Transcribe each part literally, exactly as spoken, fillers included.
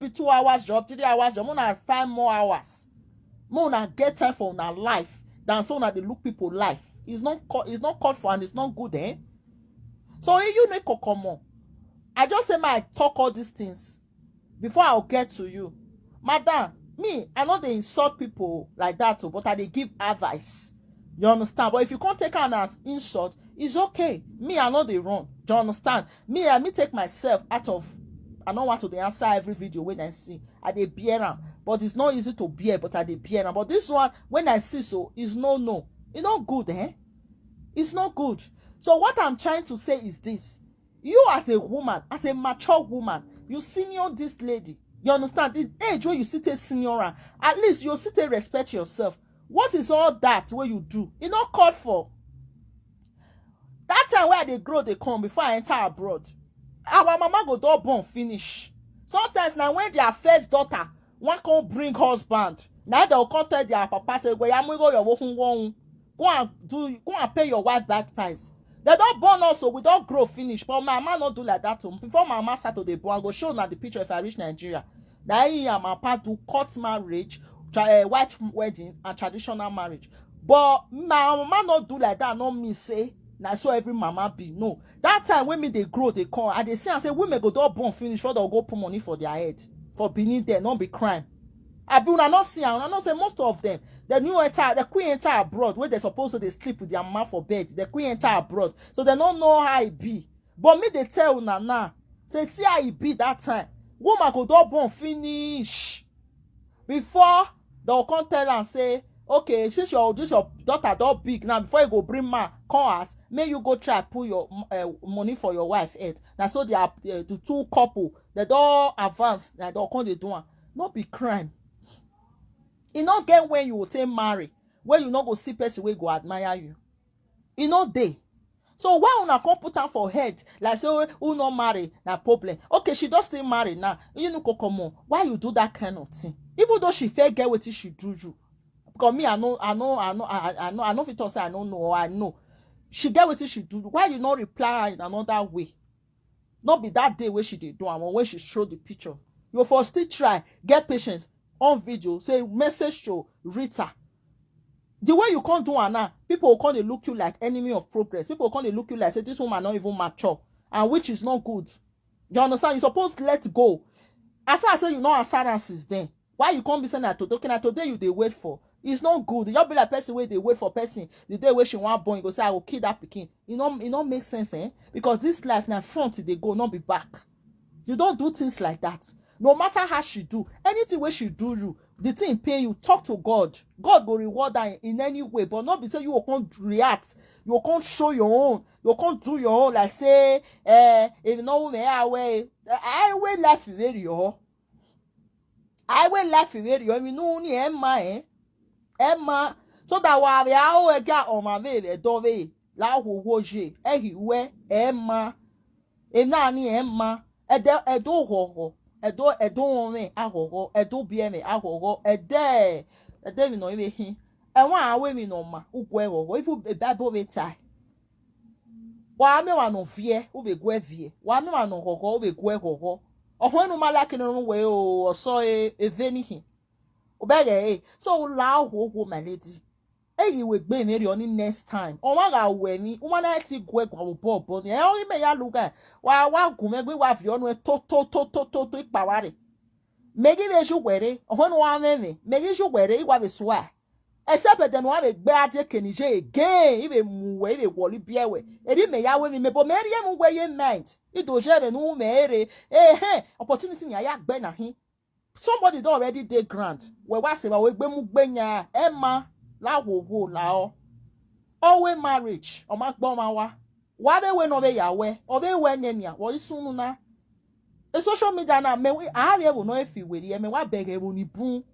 be two hours job, three hours job, una find more hours. Make una get time for una life than so una dey look people life. It's not called, it's not called for and it's not good, eh? So if you need kokomo, I just say my talk all these things before I'll get to you. Madam, me, I know they insult people like that, oh, but I they give advice. You understand? But if you can't take an as insult, it's okay. Me, I know they run. Do you understand? Me, I me take myself out of, I don't want to dey answer every video when I see. I they bear am. But it's not easy to bear, but I they bear am. But this one, when I see so, it's no, no. It's not good, eh? It's not good. So what I'm trying to say is this. You as a woman, as a mature woman, you senior this lady. You understand? The age where you sit a senior, at least you sit a respect yourself. What is all that where you do? It not called for. That time where they grow, they come before I enter abroad. Our mama go door born finish. Sometimes now when their first daughter, one can bring husband. Now they'll come tell their papa say, "Well, I'm going your wohun wohun. Go and do, go and pay your wife back price." They don't born also, we don't grow finish. But my mama not do like that. Oh. Before my mama start to dey born, I go show now the picture if I reach Nigeria. Now he and my papa do court marriage, tra- eh, white wedding and traditional marriage. But my mama not do like that, not me say. Now so every mama be no. That time when me they grow, they come. And they see and say women go door born finish for they go put money for their head. For beneath there, not be crime. I be una not see, and I know say most of them, the new enter, the queen enter abroad, where they supposed to they sleep with their mama for bed. The queen enter abroad. So they don't know how it be. But me they tell una now. Say, see how it be that time. Woman go door born finish. Before they'll come tell and say, okay, since your this your daughter don't big now, before you go bring man, come as, may you go try pull your uh, money for your wife head. Now so they are uh, the two couple, they don't advance, now they'll come they do one. Not be crime. E no get when you will take marry, where you no go see person wey go admire you. E no dey. So why una come put am for head like say who no marry na problem? Okay, she don still marry now. You no go comot. Why you do that kind of thing? Even though she fair get wetin she do you. Because me, I know, I know, I know, I, I know, I know if you talk say I don't know or I know. She get wetin she do. Why you not reply her in another way? Not be that day where she did do am or when she showed the picture. You for still try, get patient on video, say message to Rita. The way you can't do am now, people will come dey look you like enemy of progress. People will come dey look you like say this woman not even mature, and which is not good. You understand? You suppose let go. As far as say you know answer am since then. Why you can't be saying that today? Okay, na today you dey wait for. It's not good. You just be like person where they wait for person. The day where she want born, you go say, "I will kill that pikin." You know, it not make sense, eh? Because this life now front they go, not be back. You don't do things like that. No matter how she do, anything where she do you, the thing pay you. Talk to God. God will reward her in any way, but not because you will come react. You will come show your own. You will come do your own. Like say, eh, if you know me, I will, I will laugh with you. I will laugh with you. You know, ni Emma, eh? Emma. So that wa we are all get on my way, the dove. La wo wo je. Eh, he we, Emma. Enani Emma. Edo, edo ho ho. Edo, edo me a ho ho. Edo bie me a ho ho. Ede. Ede mi no ibe hin. E wa awe mi no ma. Ugwe ho ho. Ifu e Bible be tai. Wa me wa no vie, ube gwe vie. Wa me wa no ho ho, ube gwe ho ho. Ohun enu ma like no we o, so e, e ve ni hin. Obege e. So la ho ho, my lady. Eyi we gbe mi ri oni next time. O ma ga we mi, o ma na ti gwe gwa bo bo ni. E o me ya luga. Wa wa gu me gbe wa vi onu e to to to to to to ipa wa re. Megi be ju were, ohun wa me me. Megi ju were, iwa be swa. Except that no have a bad kenije again, even we, even woli bie we. Eri me ya we mi me, but me ri emu we ye mind. Ido je be no me ere. Eh eh, opportunity ni aya gbe na hin. Somebody don already dey ground. We wa se wa we gbe mu gbe nya. Emma, la wo wo la o. Owe marriage, o ma gbo ma wa. Wa be we no be ya we, o be we ne nia, wo isunu na. E social media na me we a be wo no e fi we ri e me wa bege wo ni bun.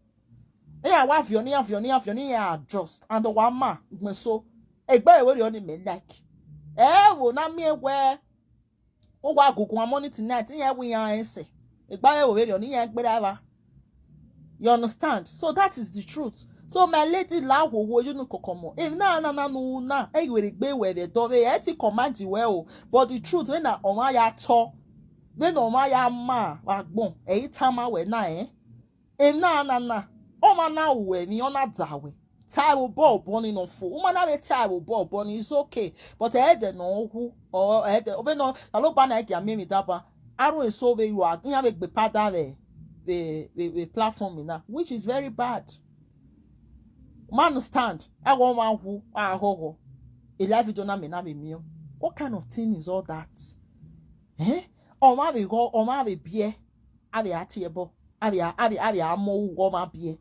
E ya wa fi oni ya fi oni ya fi oni ya just and wa ma gbe so. Egbe we ri oni me like. E wo na mi e we. O wa gugu wa money tonight, e ya we ya ense. Egbe we ri oni ya gbe da wa. You understand? So that is the truth. So my lady la wo wo you no kokomo. If na na na no na, e we gbe we the door, e ti command you well. But the truth when na on ya to. Then no ma ya ma wa gbon. E tama we na eh. E na na na. O ma na we ni o na da we. Tai wo bo bo ni no fo. O ma na we tai wo bo bo ni, it's okay. But e de no hu. O e de o ve no. Na lo ba na e ki a mi mi da ba. Arun eso ve you are. Nya ve gbe pada ve. Ve ve platform na, which is very bad. Man stand. I want one who. I ho ho. A live video na me na me mio. What kind of thing is all that? Eh? O ma ve go, o ma ve bie. A ve ati ebo. A ve a ve a ve a mo wo ma bie.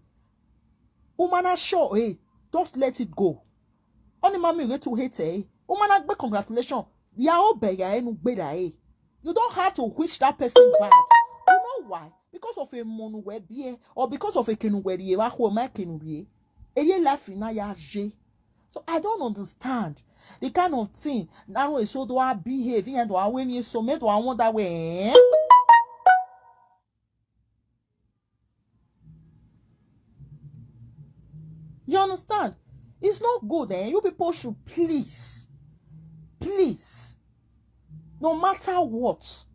Woman are sure, hey, just let it go. Only mommy get to hate, eh? Woman are gbe congratulations. Ya o be ya enu gbe da, eh? You don't have to wish that person bad. You know why? Because of a monu we bie or because of a kenu we rie wa ho ma kenu rie. E ye life na ya je. So I don't understand the kind of thing. Now so do I behave and do I win you so me do I want that way, eh? You understand? It's not good, eh? You people should please, please, no matter what,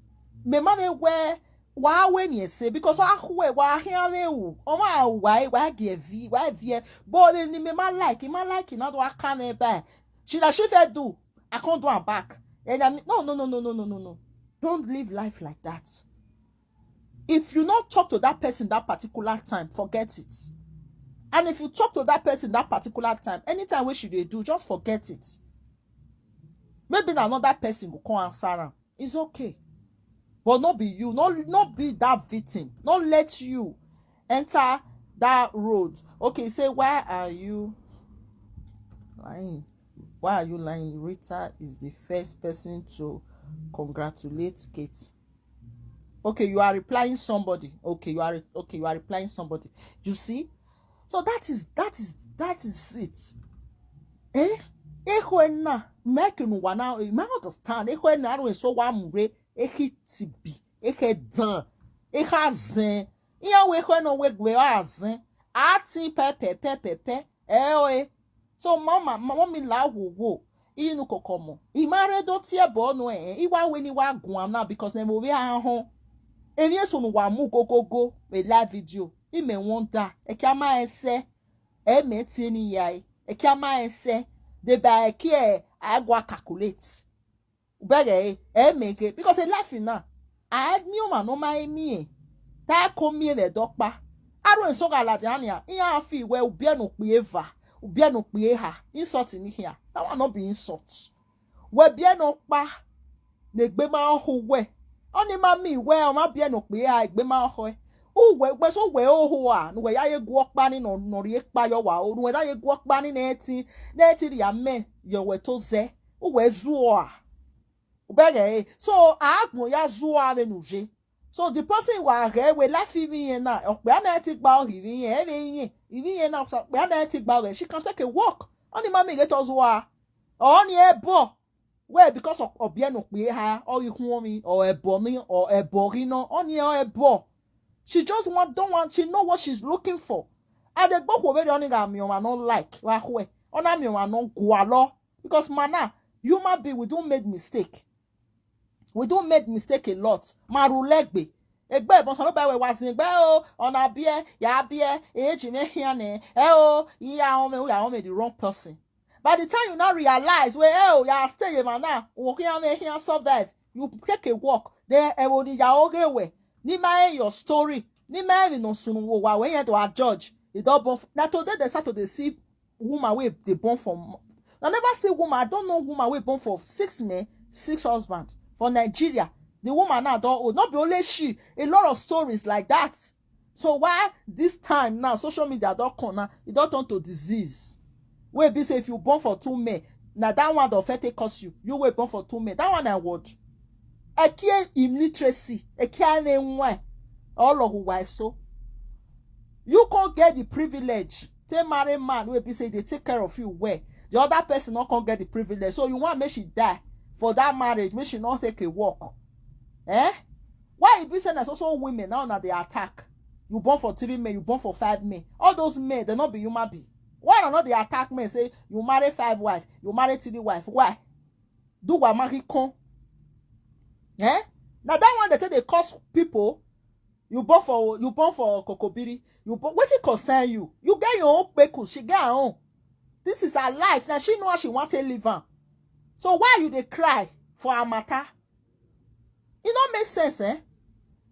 me ma me where wa we ni say because wa who wa here we o ma wa wa give wa vie but ni me ma like, ma like na do I can e buy. She that she fit do, I can't do am back. And I mean, no, no, no, no, no, no, no, no. Don't live life like that. If you not talk to that person that particular time, forget it. And if you talk to that person that particular time, anytime wey she dey do, just forget it. Maybe na another person go come answer am. It's okay. But no be you, no, no be that victim. No let you enter that road. Okay, say, why are you lying? Why are you lying? Rita is the first person to congratulate Kate. Okay, you are replying somebody. Okay, you are re- okay, you are replying somebody. You see? So that is that is that is it. Eh? Eho na make you wa na, you might understand. Eho na ro so wa mure, ehi tibi, ehe dan, eha zen. Iya we ho no we gwe azen. Ati pe pe pe pe pe. Eh o eh. So mama, mommy la wo wo. Inu kokomo. I mare do tie bo no eh. I wa we ni wa gun am na because na mo we ahon. Emi eso no wa mu go go go. We live video. I me wonder. E ki ama ese. E me ti ni ya e. E ki ama ese. De ba e ki e agwa calculate. Ubege e, e mege because e life na. A mi o ma no ma e mi e. Ta ko mi e ve dokpa. Aro en so ga la jania. Iya fi we ubie no pe eva. Ubie no pe eha. Insult ni here. That one no be insult. We bie no pa. Ne gbe ma oho we. Oni ma mi we o ma bie no pe eha gbe ma oho e. Uwe gbe so we oho a. Nu we ya ye guo pa ni no no ri e pa yo wa o. Nu we ya ye guo pa ni na eti. Na eti ri ame. Yo we to ze. Uwe zuo a. Ubege e. So agbon ya zuo a ve nu je. So the person wa ge we life even here now. Okpe ana ti gba ohi even here. Even here. Even here now. So okpe ana ti gba ohi. She can take a walk. Oni ma mi get us wa. Oni e bo. Well, because of obie no pe ha or you want me or a boni or a borino. Oni or a bo. She just want don't want. She know what she's looking for. I dey gbọ́ where the only guy mi o ma no like. Wa hwe. Ona mi o ma no gualo. Because mana, human being, we don't make mistake. We don't make mistake a lot. Marulegbe. Egbe bon salo ba we wa zin gbe o. Ona bie, ya bie, e ji me hiane. E o, ya o me, ya o me the wrong person. By the time you now realize, we e o, ya stay ye mana. O ki ame here survive. You take a walk. Then e wo ni ya oge we. Ni ma e your story. Ni ma e no sunu wo wa we yet wa judge. E don born. Now today they start to dey see woman wey dey born for. I never see woman. I don't know woman wey born for six men, six husband for Nigeria. The woman now don old. Not be only she. A lot of stories like that. So why this time now social media don come now? E don turn to disease. Wey be say if you born for two men, na that one don fit take cause you. You wey born for two men, that one na what? Ekie illiteracy, ekie ne nwe. All of why so? You can't get the privilege. Take marry man wey be say they take care of you well. The other person not can't get the privilege. So you want make she die for that marriage, make she not take a walk. Eh? Why e be say na so so women now na dey attack? You born for three men, you born for five men. All those men, they not be human being. Why una no dey attack men say you marry five wife, you marry three wife? Why? Do wa marry con? Eh? Na that one dey take dey curse people. You born for you born for Kokobiri. You born, wetin concern you? You get your own kpeku, she get her own. This is her life. Now she know how she want to live am. So why you dey cry for her matter? E no make sense, eh?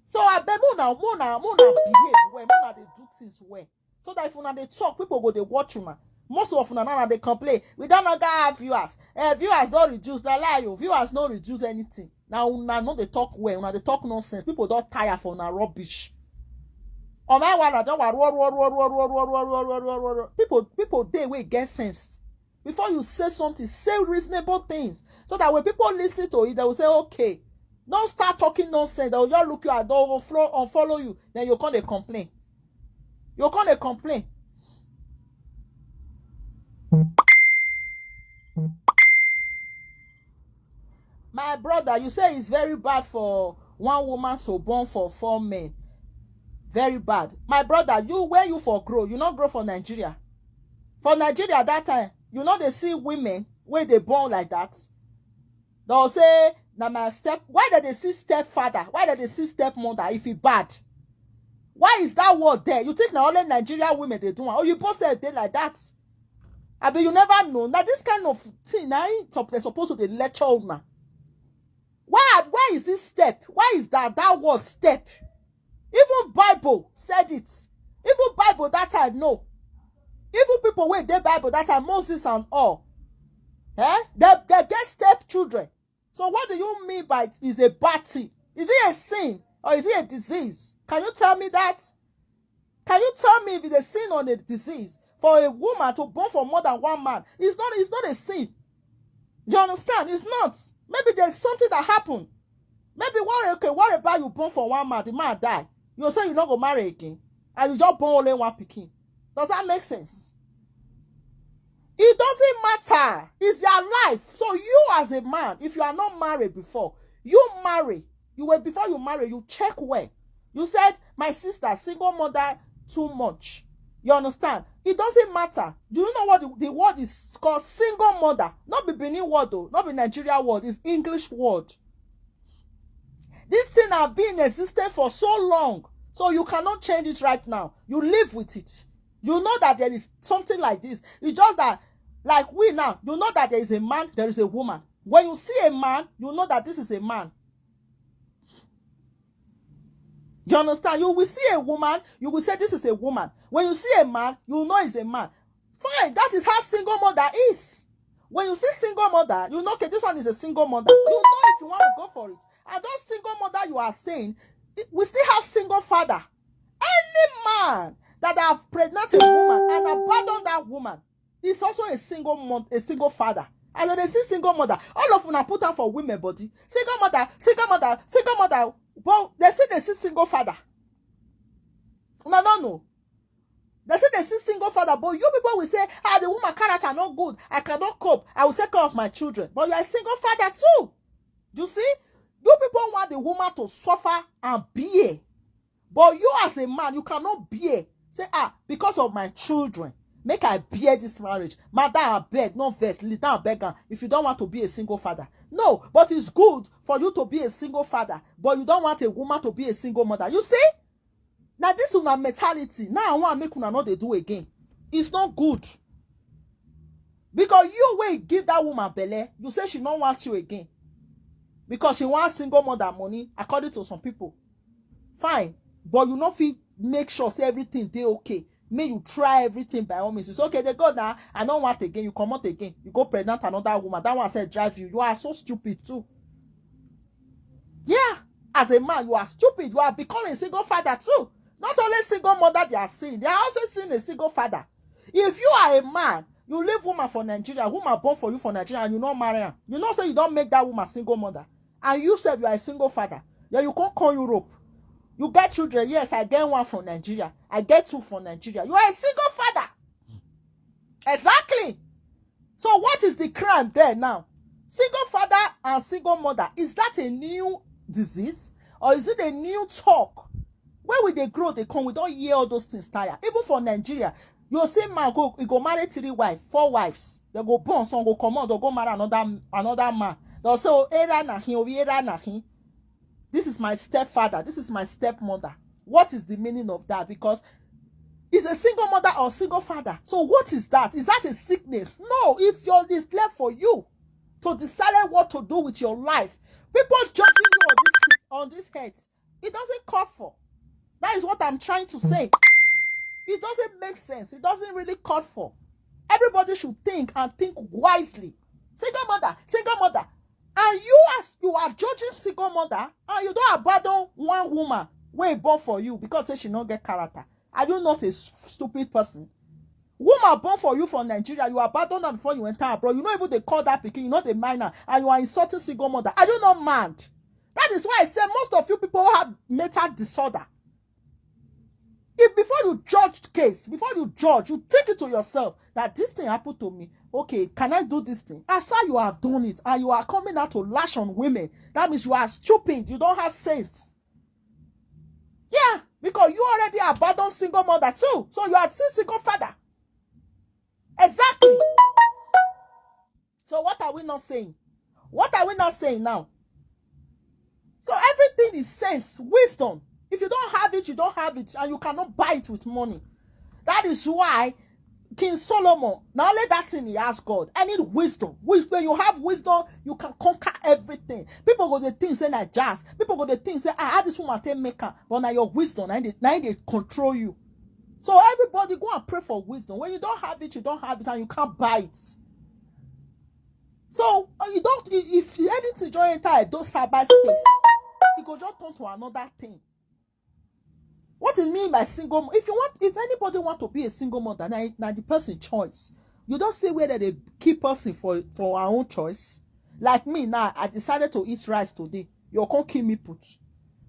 So I beg una, una, una behave well, una dey do things well. So that if una dey talk, people go dey watch una. Most of una now dey complain. We don not get viewers. Eh, viewers don reduce. Na lie o. Viewers no reduce anything. Now una no dey talk well. Una dey talk nonsense. People don tire for una rubbish. Ona wala don wa ro ro ro ro ro ro ro ro ro ro ro ro ro. People people dey wey get sense. Before you say something, say reasonable things so that when people listen to it, they will say, okay. Don't start talking nonsense. They will just look you and don't unfollow, unfollow you. Then you come dey complain. You come dey complain. My brother, you say it's very bad for one woman to born for four men. Very bad. My brother, you where you for grow? You not grow for Nigeria. For Nigeria that time, you know they see women where they born like that. They'll say, na my step. Why did they see stepfather? Why did they see stepmother if he bad? Why is that word there? You think na only Nigeria women they do am? Or you both say they like that? I mean, you never know. Now this kind of thing, now top they're supposed to dey lecture una. Why? Why is this step? Why is that that word step? Even Bible said it. Even Bible that time no. Even people wey dey Bible that time, Moses and all, eh? They they get step children. So what do you mean by it is a bad thing? Is it a sin or is it a disease? Can you tell me that? Can you tell me if it's a sin or a disease for a woman to born for more than one man? It's not. It's not a sin. You understand? It's not. Maybe there's something that happened. Maybe what? Okay, what about you born for one man, the man die? You say you not go marry again, and you just born only one pikin. Does that make sense? It doesn't matter. It's their life. So you as a man, if you are not married before, you marry. You were before you marry, you check well. You said, my sister, single mother too much. You understand? It doesn't matter. Do you know what the, the word is called? Single mother. Not be Benin word though, not be Nigeria word. It's English word. This thing have been existing for so long, so you cannot change it right now. You live with it. You know that there is something like this. It's just that, like we now, you know that there is a man, there is a woman. When you see a man, you know that this is a man. You understand? You will see a woman, you will say this is a woman. When you see a man, you know it's a man. Fine, that is how single mother is. When you see single mother, you know, okay, this one is a single mother. You know if you want to go for it. And those single mother you are saying, we still have single father. Any man that have pregnant a woman and abandon that woman is also a single month, a single father. As they see single mother, all of una put am for women body. Single mother, single mother, single mother. But they see they see single father. No, no, no. They say they see single father, but you people will say, ah, the woman character not good. I cannot cope. I will take care of my children. But you are a single father too. You see, you people want the woman to suffer and bear. But you as a man, you cannot bear. Say, ah, because of my children, make I bear this marriage. Mother, I beg, no vex, leave down, beg am. If you don't want to be a single father. No, but it's good for you to be a single father, but you don't want a woman to be a single mother. You see? Now this una mentality, now I want make una no dey do again. It's not good. Because you wey give that woman belle, you say she no want you again. Because she want single mother money, according to some people. Fine, but you no fit make sure say everything dey okay. May you try everything by all means. It's okay, they go now. I don't want again. You come out again. You go pregnant another woman. That one said drive you. You are so stupid too. Yeah, as a man, you are stupid. You are becoming single father too. Not only single mother they are seeing, they are also seeing a single father. If you are a man, you leave woman for Nigeria, woman born for you for Nigeria, and you not marry her. You know, say you don't make that woman single mother. And you said you are a single father. Yeah, you can't call Europe. You get children. Yes, I get one from Nigeria. I get two from Nigeria. You are a single father. Exactly. So what is the crime there now? Single father and single mother, is that a new disease or is it a new talk? When we dey grow, they come, we don't hear all those things tire. Even for Nigeria, you see man go, he go marry three wives, four wives. They go born, some go come out, they go marry another another man. They'll say, oh, era na him, oh, era na him. This is my stepfather, this is my stepmother. What is the meaning of that? Because is a single mother or single father. So what is that? Is that a sickness? No. If you're is left for you to decide what to do with your life, people judging you on this on this earth, it doesn't call for. That is what I'm trying to say. It doesn't make sense. It doesn't really call for. Everybody should think and think wisely. Single mother, single mother. And you, as you are judging single mother, and you don't abandon one woman wey born for you because say she no get character. Are you not a s- stupid person? Woman born for you from Nigeria, you abandon her before you enter abroad. You no even dey call that pikin, you no dey mind her, and you are insulting single mother. Are you not mad? That is why I say most of you people have mental disorder. If before you judge case, before you judge, you think it to yourself that this thing happened to me. Okay, can I do this thing? As far you have done it and you are coming out to lash on women, that means you are stupid. You don't have sense. Yeah, because you already abandoned single mother too. So you are still single father. Exactly. So what are we not saying? What are we not saying now? So everything is sense, wisdom. If you don't have it, you don't have it, and you cannot buy it with money. That is why King Solomon, now let that thing he asked God. I need wisdom. Wis- When you have wisdom, you can conquer everything. People go dey think say na jazz. People go dey think say, ah, how this woman take make am? But na your wisdom, na im dey, na im dey control you. So everybody go and pray for wisdom. When you don't have it, you don't have it, and you can't buy it. So uh, you don't i- if anything just enter a those cyber space, it go just turn to another thing. What is mean by single? If you want, if anybody want to be a single mother, na na the person choice. You don't see where that they keep person for for our own choice. Like me now, I decided to eat rice today. You can't kill me put.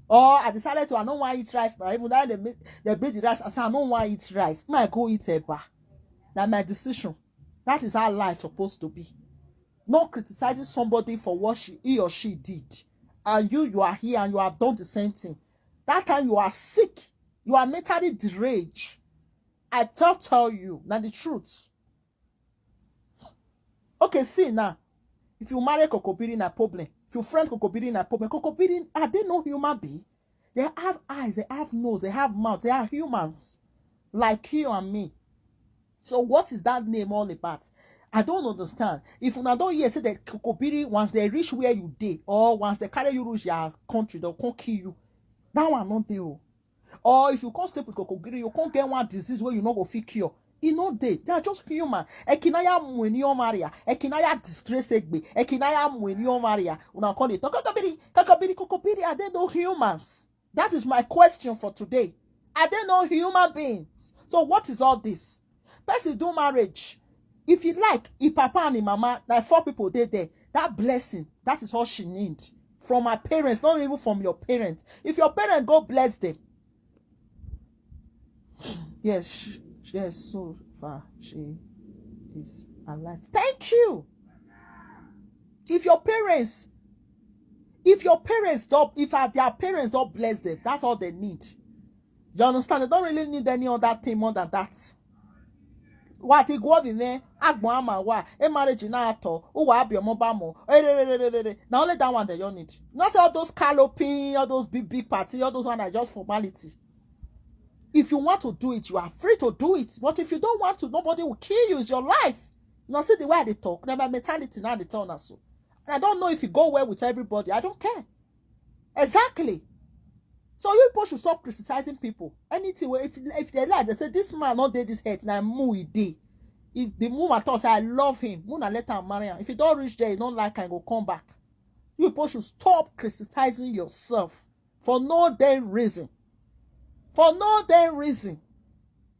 Or I decided to, I don't want to eat rice now. Even though they make, they bring the rice, I say I don't want to eat rice. May I go eat eba? That's my decision. That is how life supposed to be. Not criticizing somebody for what she, he or she did. And you, you are here and you have done the same thing. That time you are sick. You are mentally deranged. I tell tell you, now the truth. Okay, see now. If you marry Kokobiri, na problem. If you friend Kokobiri, na problem. Kokobiri, are they no human being? They have eyes, they have nose, they have mouth, they are humans like you and me. So what is that name all about? I don't understand. If una don't hear say that Kokobiri, once they reach where you dey, or once they carry you reach your country, they'll come kill you. That one not dey o. Or if you can't sleep with Kokobiri, you can't get one disease where you no go fit cure. E no dey. They are just human. Ekinaya mueni omaria. Ekinaya disgrace egbe. Ekinaya mueni omaria. Una call it Kokobiri, Kokobiri, Kokobiri. Are they no humans? That is my question for today. Are they no human beings? So what is all this? Person do marriage. If you like, if papa and him mama, like four people dey there. That blessing, that is all she need from her parents, not even from your parents. If your parents go bless them, yes, sh- yes, so far she is alive. Thank you. If your parents, if your parents don't, if uh, their parents don't bless them, that's all they need. You understand? They don't really need any other thing more than that. What he go in there? Agbon ama wa e marriage na ato uwa abi omo ba mo. Now only that one they don't need. Not all those galloping, all those big big party, all those one are just formality. If you want to do it, you are free to do it. But if you don't want to, nobody will kill you. It's your life. Now see the way they talk. Now my mentality now they turn us so. And I don't know if it go well with everybody. I don't care. Exactly. So you people should stop criticizing people. Anything where if if they like, they say this man not did this head, now mu he dey. If the woman talk say I love him, Muna let her marry him. If he don't reach there, he don't like and go come back. You people should stop criticizing yourself for no damn reason. For no damn reason.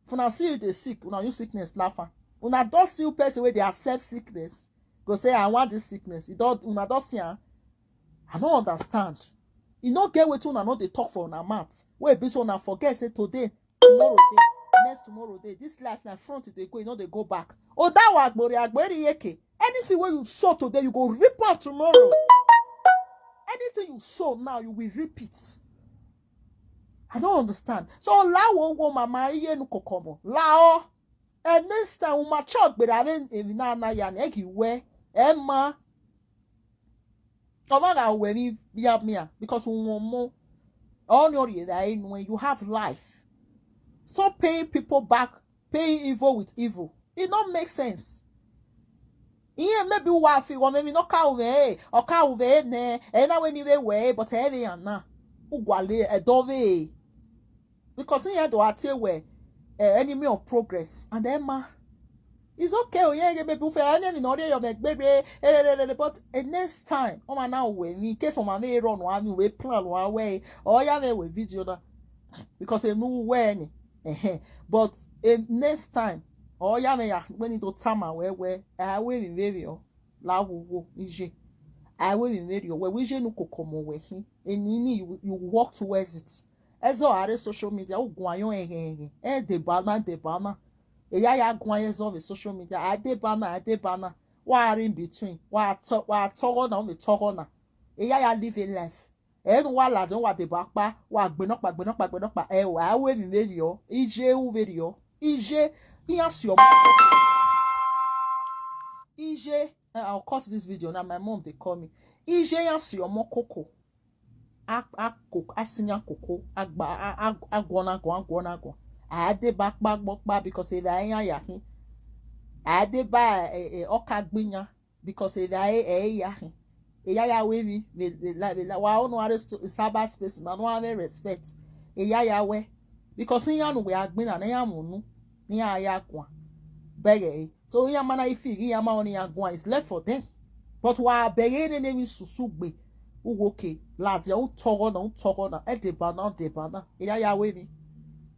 If una see you dey sick, una use sickness laugh am. Una don see person wey dey accept sickness, go say I want this sickness. You don una don see am? I no understand. E no get wetin una no dey talk for una mouth. Wey be say una forget say today, tomorrow dey, next tomorrow dey. This life na front e dey go, e no dey go back. Odawa agbori agbori yeke. Anything wey you sow today, you go reap am tomorrow. Anything you sow now, you will reap it. I don't understand. So lawo wo mama iye nu kokomo lao. And next time we mature gbera ave evi na na ya na egi we ema. Ọmọ ga we mi ya mi ya because we want more. All your that when you have life. Stop paying people back, paying evil with evil. It don't make sense. Iye maybe wa fi wa maybe no ka uve eh, or ka uve eh, ne, eh, na we ni we we, but eh, they are na. Ugwale, eh, dove. Because in here do ate we, eh, enemy of progress. And then ma, it's okay. Oh yeah, maybe ufe enemy no dey your back, baby. Eh, eh, eh, eh, but eh, next time, oh man, now we in case oh man, we run one, we plan one way. Oh yeah, we we video na. Because e nu we ni. Ehe. But eh, next time, oh yeah, me ya when it do tama we we, I will be very oh. La wo wo ije. I will be very oh. We we je nu kokomo we hin. And you need you, you work towards it. Ezo are social media, u gwan yo eh eh eh. Eh, de bana, de bana. E ya ya gwan ezo ve social media. I de bana, I de bana. Wa are in between. Wa to wa togo na, we togo na. E ya ya live a life. Eh, no wa la don wa de ba pa, wa gbe no pa, gbe no pa, gbe no pa. Eh, wa we mi very oh. Ije u very oh. Ije, iya si omo. Ije, eh, I'll cut this video now. My mom, they call me. Ije ya si omo koko. A, a, koko, a sinya koko. A gba, a, a, a gwona gwa, a gwona gwa. A de ba pa, gbo pa, because e da ya ya hin. A de ba, eh, eh, oka gbinya, because e da e, e ya hin. E ya ya we mi, we, we la, we la. Wa ono are sto-, cyber space, na no have respect. E ya ya we. Because in ya no we agbina, na ya mo nu. Ni ya ya kwa. Bege. So in ya mana ifi, in ya ma oni ya gwa is left for them. But wa bege ne ne mi susu gbe. U woke. Lati ya, u togo na, u togo na. E de bana, de bana. E ya ya we mi.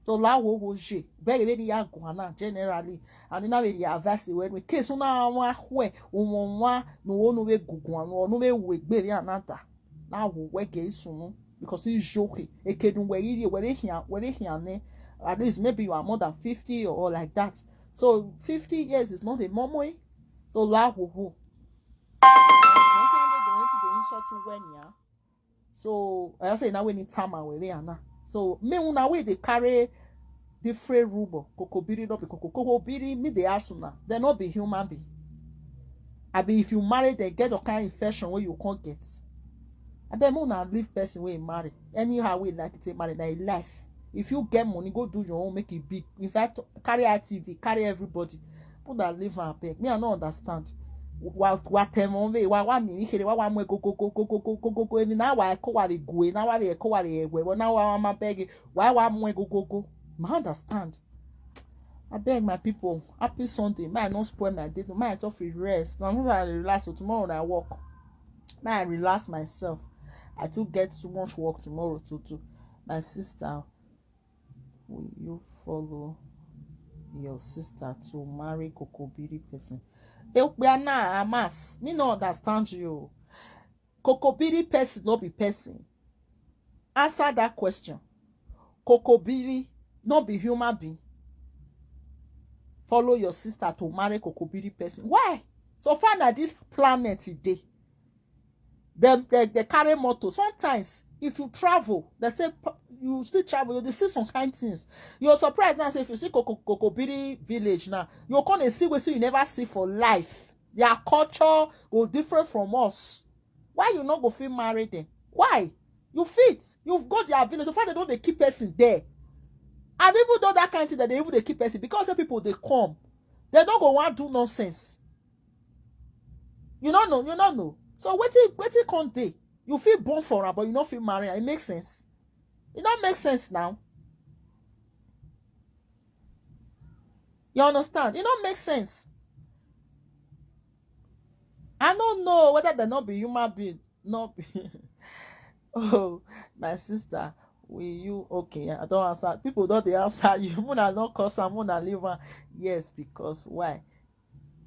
So la wo wo je. Bege be ni ya gwa na generally. And na be the advice when we case una wa hwe, u mo wa, no wo no we gugwa, no no we we gbe ya na ta. Na wo we ge isunu. Because it's joking. E ke dun we iri, we be hia, we be hia ne. At least maybe you are more than fifty or, or like that. So fifty years is not a momo. So la wo wo. So I say now we need time and we are now. So me una we dey carry different rumor. Kokobiri no be koko. Kokobiri me dey ask una. They no be human being. I be if you marry, they get the kind of infection where you can't get. I bet more na leave person wey marry. Anyhow we like to marry na life. If you get money, go do your own, make it big. In fact, carry I T V, carry everybody. Put that leave and beg. Me, I no understand. Wa wa temo ve wa wa mi mi kere wa wa mo go go go go go go go go go. Emi na wa ko wa le go na wa le ko wa le we na wa ma beg wa wa mo go go go. Ma understand. I beg my people. Happy Sunday. May I not spoil my day. May I just free rest. Now I relax. So tomorrow I work. May I relax myself. I too get too much work tomorrow to do. My sister, will you follow your sister to marry Kokobiri person? Ekpeana Hamas, me no understand you. Kokobiri person no be person. Answer that question. Kokobiri no be human being. Follow your sister to marry Kokobiri person. Why? So far na this planet e dey. Dem, they, they carry motor. Sometimes, if you travel, they say pa-, you still travel, you dey see some kind things. You're surprised now, say if you see Koko-, Kokobiri village now, you come dey see wetin you never see for life. Their culture go different from us. Why you no go fit marry them? Why? You fit. You've got their village. So far, they don't dey keep person there. And even though that kind thing that they even dey keep person, because the people they come, they don't go want do nonsense. You don't know, you don't know. So wetin, wetin come dey? You fit born for am, but you no fit marry am. It makes sense. It don't make sense now. You understand? It don't make sense. I don't know whether they not be human being, not be. Oh, my sister, will you? Okay, I don't answer. People don't they answer you. Muna not cause am, muna leave am. Yes, because why?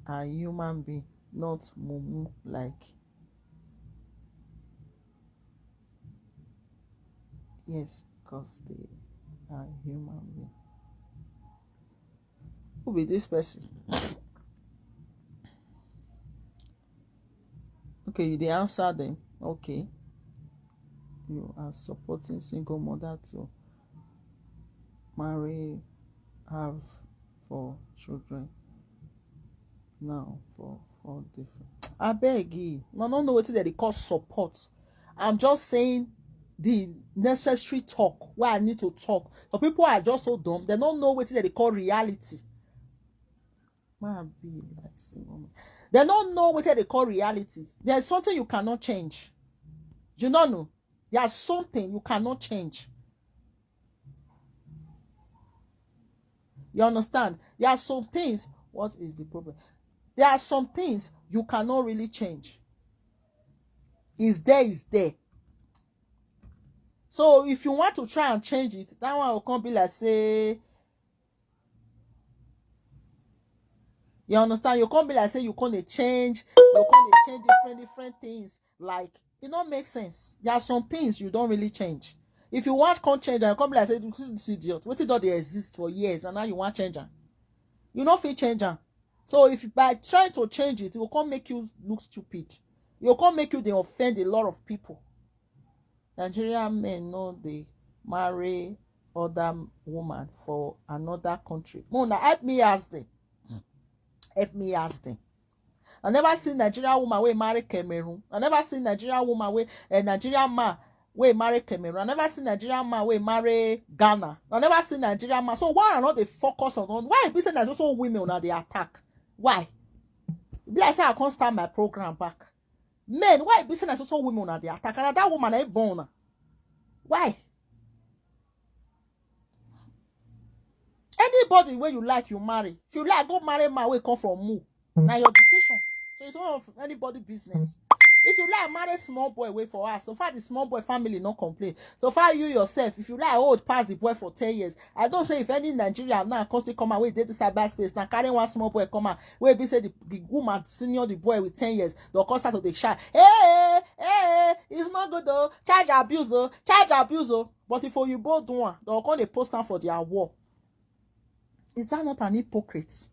A human being, not mumu like. Yes, because they are human being. Who be this person? Okay, you dey answer them. Okay. You are supporting single mother to marry, have four children now for All different. I beg you. I don't know what they call support. I'm just saying the necessary talk where I need to talk. But people are just so dumb. They don't know what they call reality. Man, be like say woman. They don't know what they call reality. There's something you cannot change. You don't know. There's something you cannot change. You understand? There are some things. What is the problem? There are some things you cannot really change. Is there, is there. So if you want to try and change it, that one will come be like say, you understand? You can't be like say you can't change, you can't change different different things. Like, it don't make sense. There are some things you don't really change. If you want can't change, and come be like say, "This, this idiot, what did they exist for years, and now you want change them? You know, feel change them." So if by trying to change it, it will come make you look stupid. It will come make you they offend a lot of people. Nigerian men know they marry other woman for another country. Mona, help me ask them. Help me ask them. I never seen Nigerian woman wey marry Cameroon. I never seen Nigerian woman wey, a Nigerian man wey marry Cameroon. I never seen Nigerian man wey marry Ghana. I never seen Nigerian man. So why are not they focus on, on why be say there's also women on the attack? Why? Be like say I can't start my program back. Men, why be say there's also women on the attack? And that woman ain't born. Why? Anybody where you like, you marry. If you like, go marry man wey come from Mu. Now your decision. So it's not of anybody business. If you like, marry small boy wey for us. So far the small boy family not complain. So far you yourself, if you like, old pass the boy for ten years. I don't say if any Nigeria now constantly come out with this cyberspace now carry one small boy come out where be say the, the woman senior the boy with ten years, they'll come start to dey shout, "Hey, hey, it's not good though. Child abuse oh, child abuse oh." But if you both do one, they'll come dey post am for their wall. Is that not an hypocrite?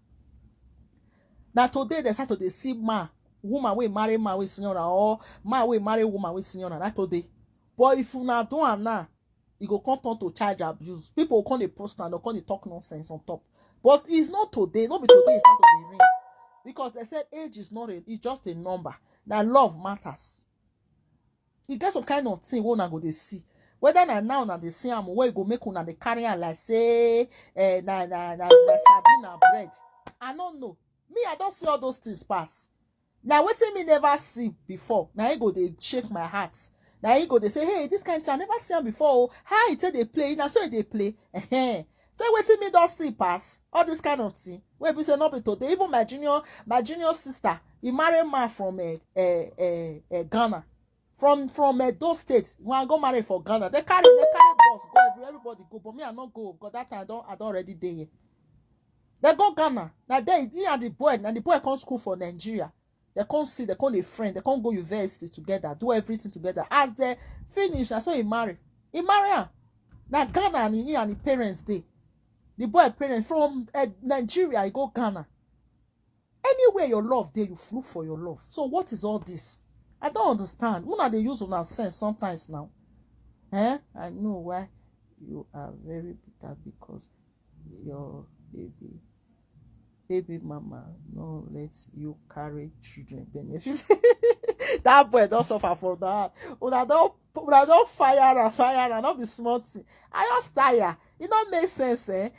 Now today they start to dey see man, woman wey marry man wey senior am, or man wey marry woman wey senior am. That today. But if you now do am now, it go come turn to child abuse. People go come dey post am, they come dey talk nonsense on top. But it's not today, not be today it's not to be ring. Because they said age is not a, it's just a number. Now love matters. E get some kind of thing wey una go dey see. Whether na now una dey see am, wey go make una dey carry am like say, eh, na, na, na, na sardine and bread. I no know. Me, I don see all those things pass. Na wetin me never see before, na e go dey shake my heart. Na e go dey say, "Hey, this kind thing, I never see am before oh. How e take dey play? Na so e dey play." Ehen. Say wetin me don see pass, all this kind of thing. Wey be say no be today. Even my junior, my junior sister, he marry man from, eh, eh, eh, eh, Ghana. From, from Edo State. When I go marry for Ghana, they carry, they carry bus go every, everybody go. But me, I not go because that time I don't, I don't already dey here. They go Ghana. Now they, he and the boy, and the boy come school for Nigeria. They come see, they come a friend, they come go university together, do everything together. As they finish, na so he marry. He marry her. Now Ghana and he and the parents dey. The boy parents from, eh, Nigeria, he go Ghana. Anywhere your love dey, you flew for your love. So what is all this? I don't understand. Una dey use una sense sometimes now. Eh? I know why you are very bitter, because your baby, baby mama no let you carry children benefit. That boy don suffer for that. Una don, una don fire and fire and not be small thing. I just tire. It don't make sense, eh?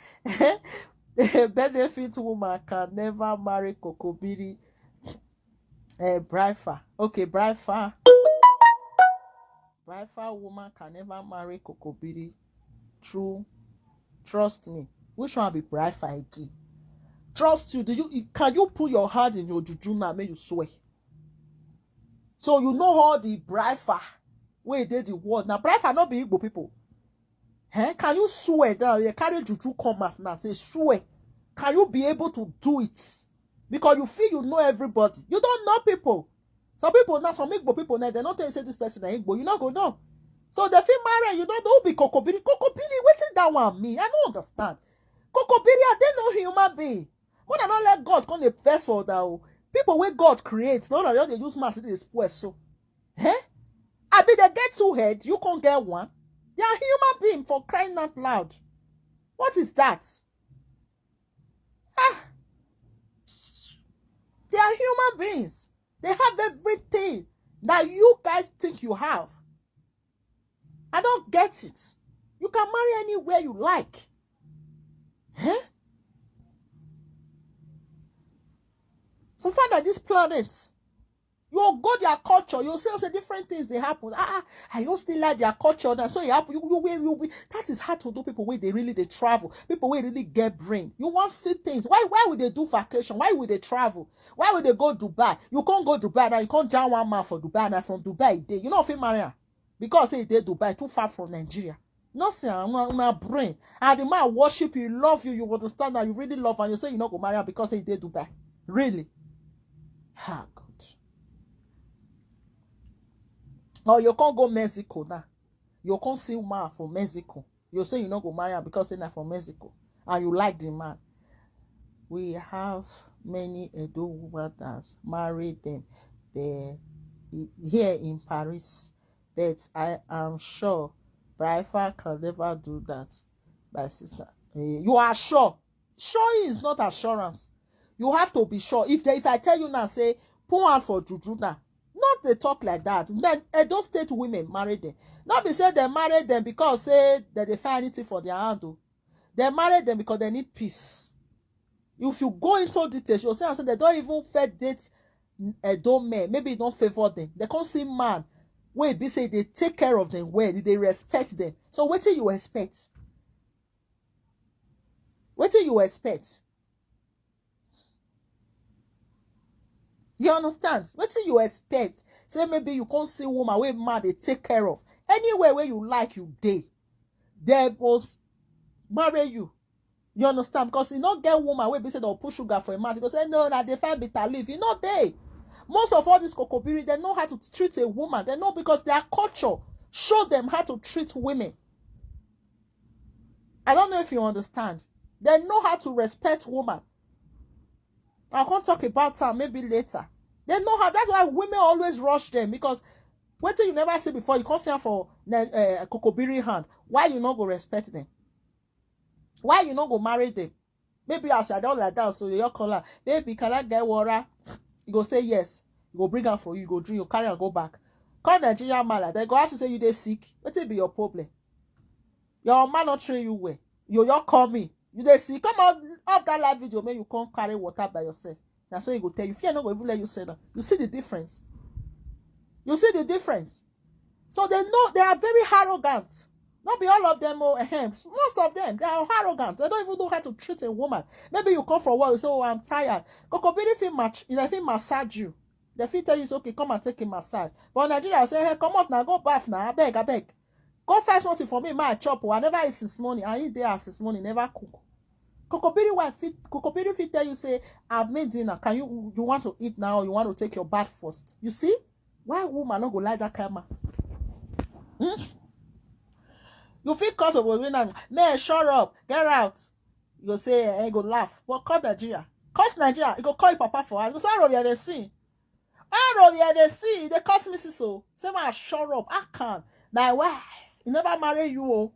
Benefit woman can never marry Kokobiri. Eh, Brifa. Okay, Brifa. Brifa woman can never marry Kokobiri. True. Trust me. Which one be Brifa again? Trust you. Do you, can you put your hand in your juju now? Make you swear. So you know all the Brifa wey dey the world. Now Brifa not be Igbo people. Eh? Can you swear now? You carry juju come out now. Say swear. Can you be able to do it? Because you feel you know everybody. You don't know people. Some people now, some Igbo people now, they don't tell you say this person na Igbo. You not go know. So they feel married. You don't know who be Kokobiri. Kokobiri, wetin that one mean? I don't understand. Kokobiri, I don't know human being. When I don't let God come the first for that, oh. People wey God create, no, no, they use mass to spoil so. Eh? I be they get two head, you can't get one. They are human being for crying out loud. What is that? Ah, They are human beings. They have everything that you guys think you have. I don't get it. You can marry anywhere you like. Eh? So far that this planet, you go their culture, you see say different things they happen. Ah, ah, I don't still like their culture. Now, so you happen, you, you, you, you, that is hard to do. People where they really they travel, people where really get brain. You want see things. Why, why would they do vacation? Why would they travel? Why would they go Dubai? You can't go Dubai now. You can't down one man for Dubai now. From Dubai, they, you know, if you marry her, because say they Dubai too far from Nigeria. Nothing, una, una brain. And the man worship you, love you, you understand that you really love, and you say you not go marry her because he did Dubai. Really? Ah, God. Or you can't go Mexico now. You can't see man from Mexico. You say you not go marry her because he's not from Mexico. And you like the man. We have many Edo women that marry them there, here in Paris. But I am sure Braifa can never do that, my sister. Eh, you are sure. Sure is not assurance. You have to be sure. If they, if I tell you now, say, put on for juju now. Not they talk like that. Then Edo State women marry them. Not be say they marry them because say that they find anything for their hand. Oh. They marry them because they need peace. If you go into details, you'll see and say they don't even fair date Edo men. Maybe you don't favor them. They can't see man where be say they take care of them well, they respect them. So what do you expect? What do you expect? You understand? What do you expect? Say maybe you can't see woman where man they take care of. Anywhere where you like you day, they must marry you. You understand? Because you not get woman where be say they'll put sugar for a man. Because say no, that they find bitter leaf. You know they. Most of all this kokobiri, they know how to treat a woman. They know because their culture show them how to treat women. I don't know if you understand. They know how to respect woman. I can't talk about her maybe later. They know how. That's why women always rush them because what you never see before, you can't see her for uh, kokobiri hand. Why you not go respect them? Why you not go marry them? Maybe as I don't like that, so you call her. Baby, can I get water? You go say yes. You go bring her for you. You go drink. You carry and go back. Call Nigerian man like that. Go ask you say you they sick. What will be your problem? Your man not train you well. You you call me. You they see come out of that live video, man. You can't carry water by yourself. That's what you go tell you. Fear not go even let you say that. You see the difference. You see the difference. So they know they are very arrogant. Not be all of them, oh, ahem. Most of them, they are arrogant. They don't even know how to treat a woman. Maybe you come for work, you say, oh, I'm tired. Kokobiri fit match, you know, fit massage you. They fit tell you, it's okay, come and take a massage. But Nigeria say, hey, come out now, go bath now, I beg, I beg. Go find something for me, my chop. Oh, I never eat since morning. I eat there since morning, never cook. Kokobiri wife fit Kokobiri fit tell you, say, I've made dinner. Can you you want to eat now or you want to take your bath first? You see? Why woman not go like that kind man? Hmm? You feel cause of women, man, shut up, get out. You go say, eh, go laugh. But call Nigeria. Cause Nigeria, you go call your papa for us. You go say, oh, we have seen. Oh, we have seen. They cause me so. Say, man, shut up. I can't. My wife, you never marry you. Oh.